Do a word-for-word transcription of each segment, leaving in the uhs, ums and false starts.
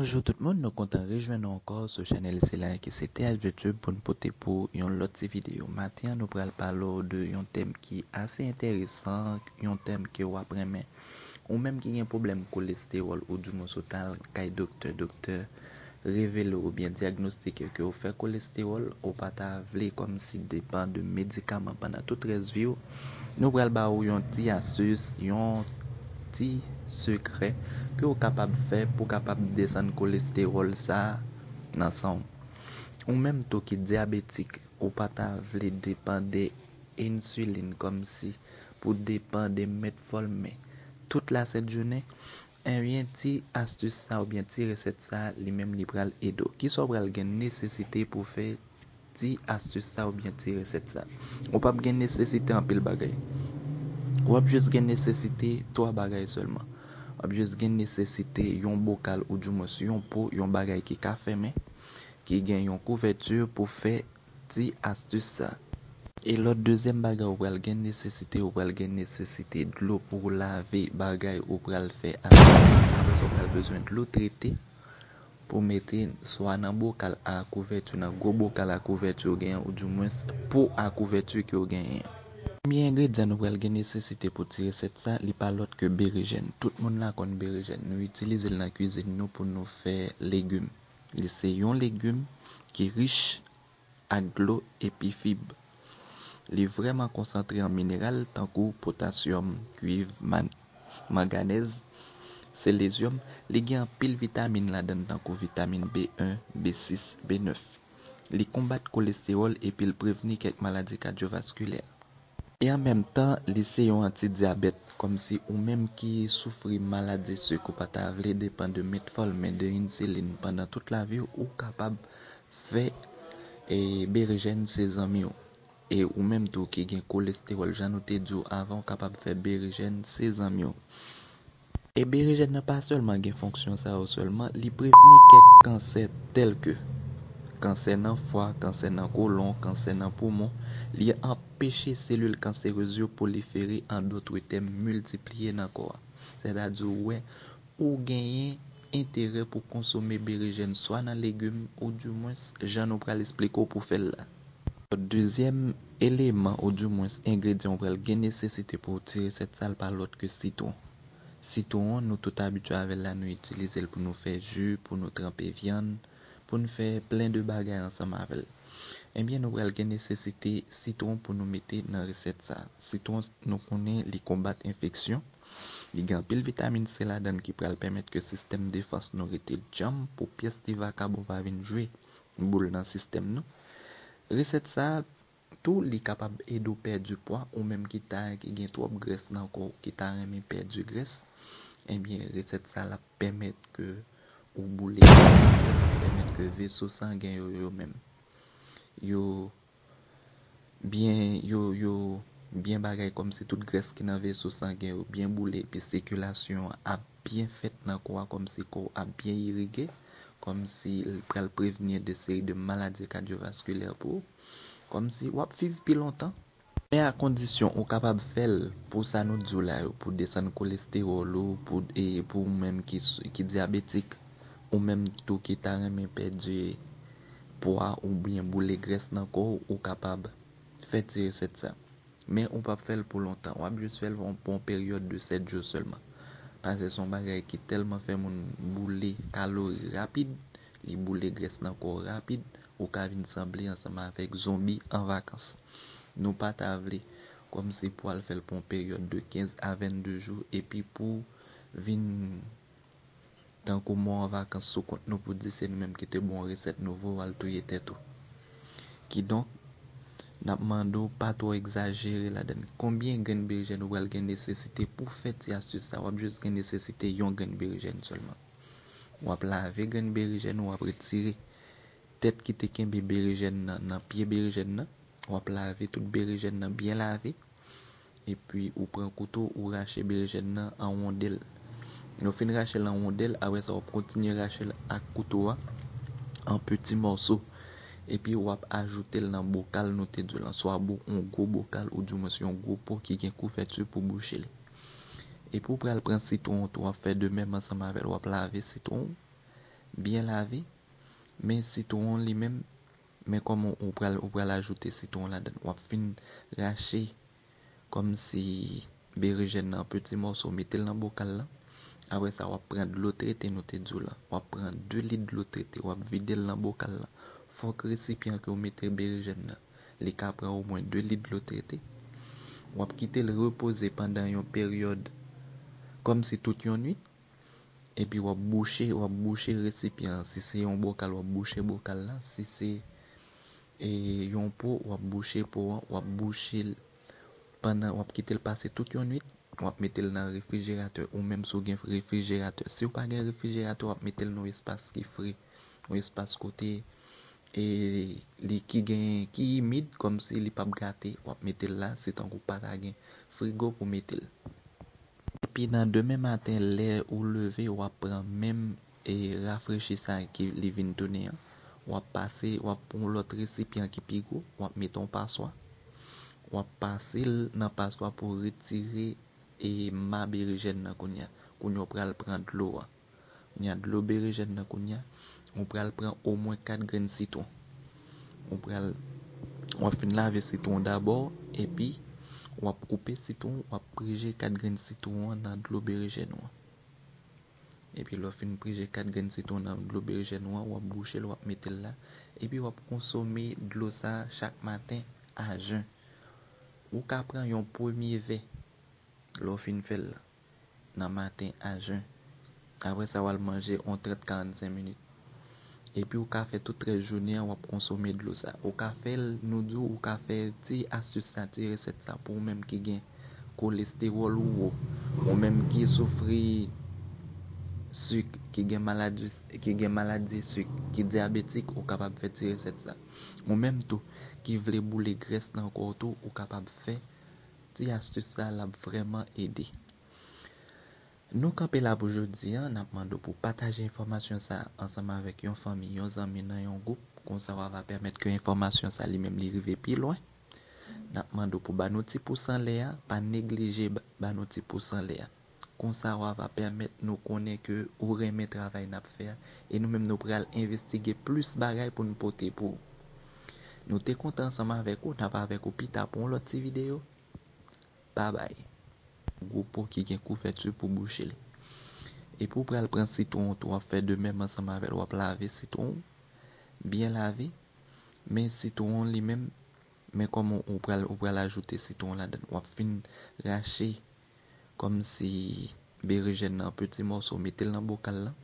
Bonjou tout moun, nou kontan rejwenn nou ankò sou chanèl sila ki se T H Virtube pou n pote pou yon lòt ti videyo. Maten an, nou pral pale w de yon tèm ki ase enteresan, yon tèm ke w ap renmen. Ou menm ki gen pwoblèm kolestewòl, ou di w ou t al kay doktè, doktè revele w oubyen dyagnostike ke w fè kolestewòl, ou pa ta vle kòmsi depann de medikaman pandan tout rès vi w, nou pral ba w yon ti astis, yon ti sekrè ke w kapab fè pou kapab desann kolestewòl sa a nan san w. Ou menm tou ki dyabetik, ou pa ta vle depann de ensilin kòmsi pou depann de metfòlmen tout la sent jounen, ebyen ti astis sa oubyen ti resèt sa li menm li pral ede w. Kisa w pral gen nesesite pou fè ti astis sa oubyen ti resèt sa? Ou p ap gen nesesite anpil bagay. W ap jis gen nesesite twa bagay sèlman. W ap jis gen nesesite yon bokal ou di mwens yon po, yon bagay ki ka fèmen, ki gen yon kouvèti pou fè ti astis sa. E lòt dezyèm bagay ou pral gen nesesite, ou pral gen nesesite dlo pou w lave bagay ou pral fè astis la. Apre sa, ou pral bezwen dlo trete pou mete swa nan bokal a kouvèti, nan gwo bokal a kouvèti ou genyen, ou di mwens po a kouvèti ke w genyen an. Premye engredyan nou pral gen nesesite pou ti resèt sa, li pa lòt ke berejèn. Tout moun la konn berejèn. Nou itilize l nan kwizin nou pou nou fè legim. Li se yon legim ki rich ak dlo epi fib. Li vrèman konsantre an mineral tankou potasyòm, kwiv, man-, manganèz, selezyòm. Li gen anpil vitamin ladan l tankou vitamin B en, B sis, B nèf. Li konbat kolestewòl epi l prevni kèk maladi kadyovaskilè. E an menm tan, li se yon antidyabèt, kòmsi ou menm ki soufri maladi sik ou pa ta vle depann de metfòlmen, de ensilin pandan tout lavi w, ou kapab fè e, berejèn se zanmi w. E ou menm tou ki gen kolestewòl, jan nou te di w avan, ou kapab fè berejèn se zanmi w. E berejèn nan pa sèlman gen fonksyon sa yo sèlman, li prevni kèk kansè tèlke kansè nan fwa, kansè nan kolon, kansè nan poumon. Li anpeche selil kanserez yo pwolifere, an dòt tèm, miltipliye nan kò a. Sètadi, ou wè, ou genyen enterè pou konsome berejèn swa nan legim, ou di mwens, jan nou pral esplike w pou fè l la. Dezyèm eleman, ou di mwens engredyan ou pral gen nesesite pou w ti resèt sa, l pa lòt ke sitwon. Sitwon, nou tout abitye avè l la, nou itilize l pou nou fè ji, pou nou tranpe vyann, pou n fè plen de bagay ansanm avè l. Ebyen, nou pral gen nesesite sitwon pou nou mete nan resèt sa. Sitwon, nou konnen li konbat enfeksyon. Li gen anpil vitamin C ladan l ki pral pèmèt ke sistèm defans nou rete djanm pou pyès ti vakabon pa vin jwe boul nan sistèm nou. Resèt sa tou, li kapab ede w pèdi pwa, ou menm ki ta, ki gen twòp grès nan kò w, ki ta renmen pèdi grès, ebyen, resèt sa l ap pèmèt ke ou boule, l ap pèmèt ke veso sangen yo, yo menm, yo byen, yo, yo byen bagay, kòmsi tout grès ki nan veso sangen yo byen boule, epi sikilasyon an ap byen fèt nan kò a, kòmsi kò w ap byen irige, kòmsi l pral prevni de seri de maladi kadyovaskilè pou ou, kòmsi w ap viv pi lontan. Men a kondisyon ou kapab fè l pou sa nou di w la yo, pou desann kolestewòl ou, pou, e, pou ou menm ki, ki dyabetik, ou menm tou ki ta renmen pèdi pwa oubyen boule grès nan kò w, ou kapab fè ti resèt sa. Men ou p ap fè l pou lontan. W ap jis fè l pou yon peryòd de sèt jou sèlman. Paske se yon bagay ki tèlman fè moun boule kalori rapid, li boule grès nan kò w rapid, ou ka vin sanble ansanm avèk zonbi an vakans. Nou pa ta vle kòmsi pou al fè l pou yon peryòd de kenz a vennde jou, epi pou vin tankou mò an vakans sou kont nou pou di se nou menm ki te ba w resèt, nou voye w al touye tèt ou. Kidonk, n ap mande w pa twò egzajere ladan l. Konbyen grenn berejèn ou pral gen nesesite pou fè ti astis sa? W ap jis gen nesesite yon grenn berejèn sèlman. W ap lave grenn berejèn ou, w ap retire tèt ki te kenbe berejèn nan, nan pye berejèn nan. W ap lave tout berejèn nan byen lave. Epi ou pran kouto, ou rache berejèn nan an wondèl. Lè w fin rache l an wondèl, apre sa w ap kontinye rache l ak kouto a an peti mòso. Epi w ap ajoute l nan bokal nou te di w lan. Swa bo-, yon gwo bokal ou di mwens yon gwo po ki gen kouvèti pou bouche li. Epi w pral pran sitwon w tou, w ap fè de menm ansanm avè l. W ap lave sitwon w, byen lave. Men sitwon li menm, men kòman ou pral, ou pral ajoute sitwon ladan. W ap fin rache kòmsi berejèn nan an peti mòso, mete l nan bokal lan. Apre sa, w ap pran dlo trete nou te di w lan. W ap pran de lit dlo trete, w ap vide l nan bokal lan. Fòk resipyan ke w mete berejèn nan, li ka pran omwen de lit dlo trete. W ap kite l repoze pandan yon peryòd kòmsi tout yon nwit. Epi w ap bouche, w ap bouche resipyan an. Si se yon bokal, w ap bouche bokal lan. Si se, e, yon po, w ap bouche po an, w ap bouche l pandan, w ap kite l pase tout yon nwit. W ap mete l nan refrijeratè, ou menm si w gen refrijeratè. Si w pa gen refrijeratè, w ap mete l nan yon espas ki fre, yon espas kote, e, li ki gen, ki imid, kòmsi li p ap gate, w ap mete l la, se tankou w pa ta gen frigo pou mete l. Epi nan demen maten, lè ou leve, w ap pran menm, e, rafrechi sa ki li vin tounen an. W ap pase, w ap pran yon lòt resipyan ki pi gwo, w ap mete yon paswa. W ap pase l nan paswa pou retire, e, ma berejèn nan kounye a. Kounye a w pral pran dlo a. Kounye a dlo berejèn nan kounye a, ou pral pran omwen kat grenn sitwon. Ou pral, w ap fin lave sitwon dabò, epi w ap koupe sitwon, w ap prije kat grenn sitwon an nan dlo berejèn ou an. Epi lè w fin prije kat grenn sitwon nan dlo berejèn ou an, w ap bouche l, w ap mete l la. Epi w ap konsome dlo sa a chak maten a jen. Ou ka pran yon premye vè lè w fin fè l la nan maten a jen. Apre sa, w al manje yon trant, karannsenk minit. Epi ou ka fè tout rès jounen an, w ap konsome dlo sa. Ou ka fè l, nou di w, ou ka fè ti astis sa, ti resèt sa pou ou menm ki gen kolestewòl ou wo, ou menm ki soufri sik, ki gen maladi, ki gen maladi sik, ki dyabetik, ou kapab fè ti resèt sa. Ou menm tou ki vle boule grès nan kò w tou, ou kapab fè ti astis sa, l ap vrèman ede. Nou kanpe la pou jodi a, n ap mande w pou pataje enfòmasyon sa a ansanm avèk yon fanmi, yon zanmi nan yon gwoup, konsa w a va pèmèt ke enfòmasyon sa a li menm li rive pi lwen. N ap mande w pou ba nou ti pous anlè a, pa neglije ba, ba nou ti pous anlè a. Konsa w a va pèmèt nou konnen ke ou renmen travay n ap fè a, e nou menm nou pral envestige plis bagay pou n pote pou ou. Nou te kontan ansanm avèk ou, n ap avèk ou pita pou yon lòt ti videyo. Babay. Gwo po ki gen kouvèti pou bouche l. Epi w pral pran sitwon w tou, w ap fè de menm ansanm avè l, w ap lave sitwon w, byen lave. Men sitwon w li menm, men kòman ou pral, ou pral ajoute sitwon w ladan. W ap fin rache kòmsi berejèn nan an peti mòso, mete l nan bokal lan.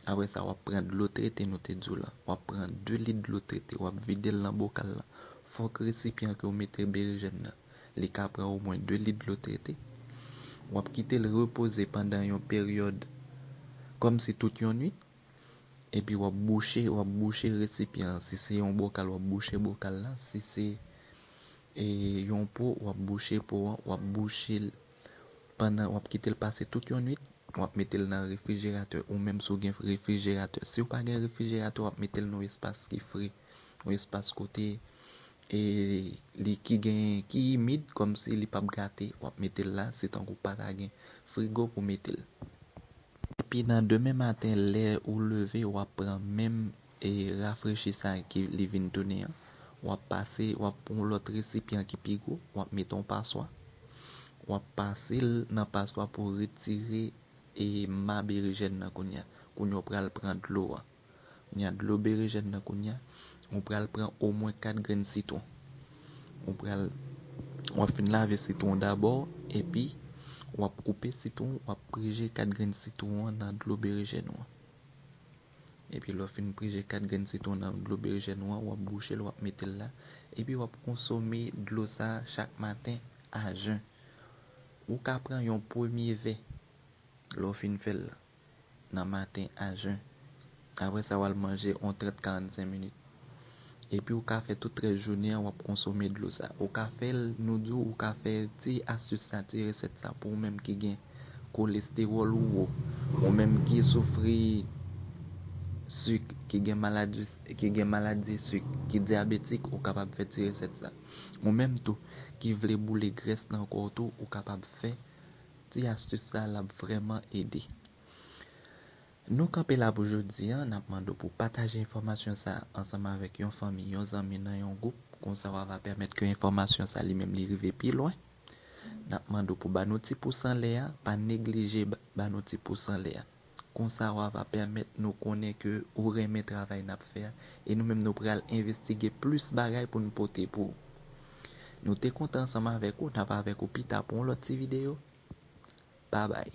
Apre sa, w ap pran dlo trete nou te di w lan. W ap pran de lit dlo trete, w ap vide l nan bokal lan. Fòk resipyan ke w mete berejèn nan, li ka pran omwen de lit dlo trete. W ap kite l repoze pandan yon peryòd kòmsi tout yon nwit. Epi w ap bouche, w ap bouche resipyan an. Si se yon bokal, w ap bouche bokal lan. Si se, e, yon po, w ap bouche po an, w ap bouche l pandan, w ap kite l pase tout yon nwit. W ap mete l nan refrijeratè, ou menm si w gen refrijeratè. Si w pa gen refrijeratè, w ap mete l nan yon espas ki fre, yon espas kote, e, li ki gen, ki imid, kòmsi li p ap gate, w ap mete l la, se tankou w pa ta gen frigo pou mete l. Epi nan demen maten, lè ou leve, w ap pran menm, e, rafrechi sa ki li vin tounen an. W ap pase, w ap pran yon lòt resipyan ki pi gwo, w ap mete yon paswa. W ap pase l nan paswa pou retire, e, ma berejèn nan kounye a. Kounye a w pral pran dlo a. Kounye a dlo berejèn nan kounye a, ou pral pran omwen kat grenn sitwon. Ou pral, w ap fin lave sitwon dabò, epi w ap koupe sitwon, w ap prije kat grenn sitwon an nan dlo berejèn ou an. Epi lè w fin prije kat grenn sitwon nan dlo berejèn ou an, w ap bouche l, w ap mete l la, epi w ap konsome dlo sa a chak maten a jen. Ou ka pran yon premye vè lè w fin fè l la nan maten a jen. Apre sa, w al manje yon trant, karannsenk minit. Epi ou ka fè tout rès jounen an, w ap konsome dlo sa. Ou ka fè l, nou di w, ou ka fè ti astis sa, ti resèt sa pou ou menm ki gen kolestewòl ou wo, ou menm ki soufri sik, ki gen maladi, ki gen maladi sik, ki dyabetik, ou kapab fè ti resèt sa. Ou menm tou ki vle boule grès nan kò w tou, ou kapab fè ti astis sa, l ap vrèman ede. Nou kanpe la pou jodi a, n ap mande w pou pataje enfòmasyon sa a ansanm avèk yon fanmi, yon zanmi nan yon gwoup, konsa w a va pèmèt ke enfòmasyon sa a li menm li rive pi lwen. N ap mande w pou ba nou ti pous anlè a, pa neglije ba nou ti pous anlè a. Konsa w a va pèmèt nou konnen ke ou renmen travay n ap fè a, e nou menm nou pral envestige plis bagay pou n pote pou ou. Nou te kontan ansanm avèk ou, n ap avèk ou pita pou yon lòt ti videyo. Babay.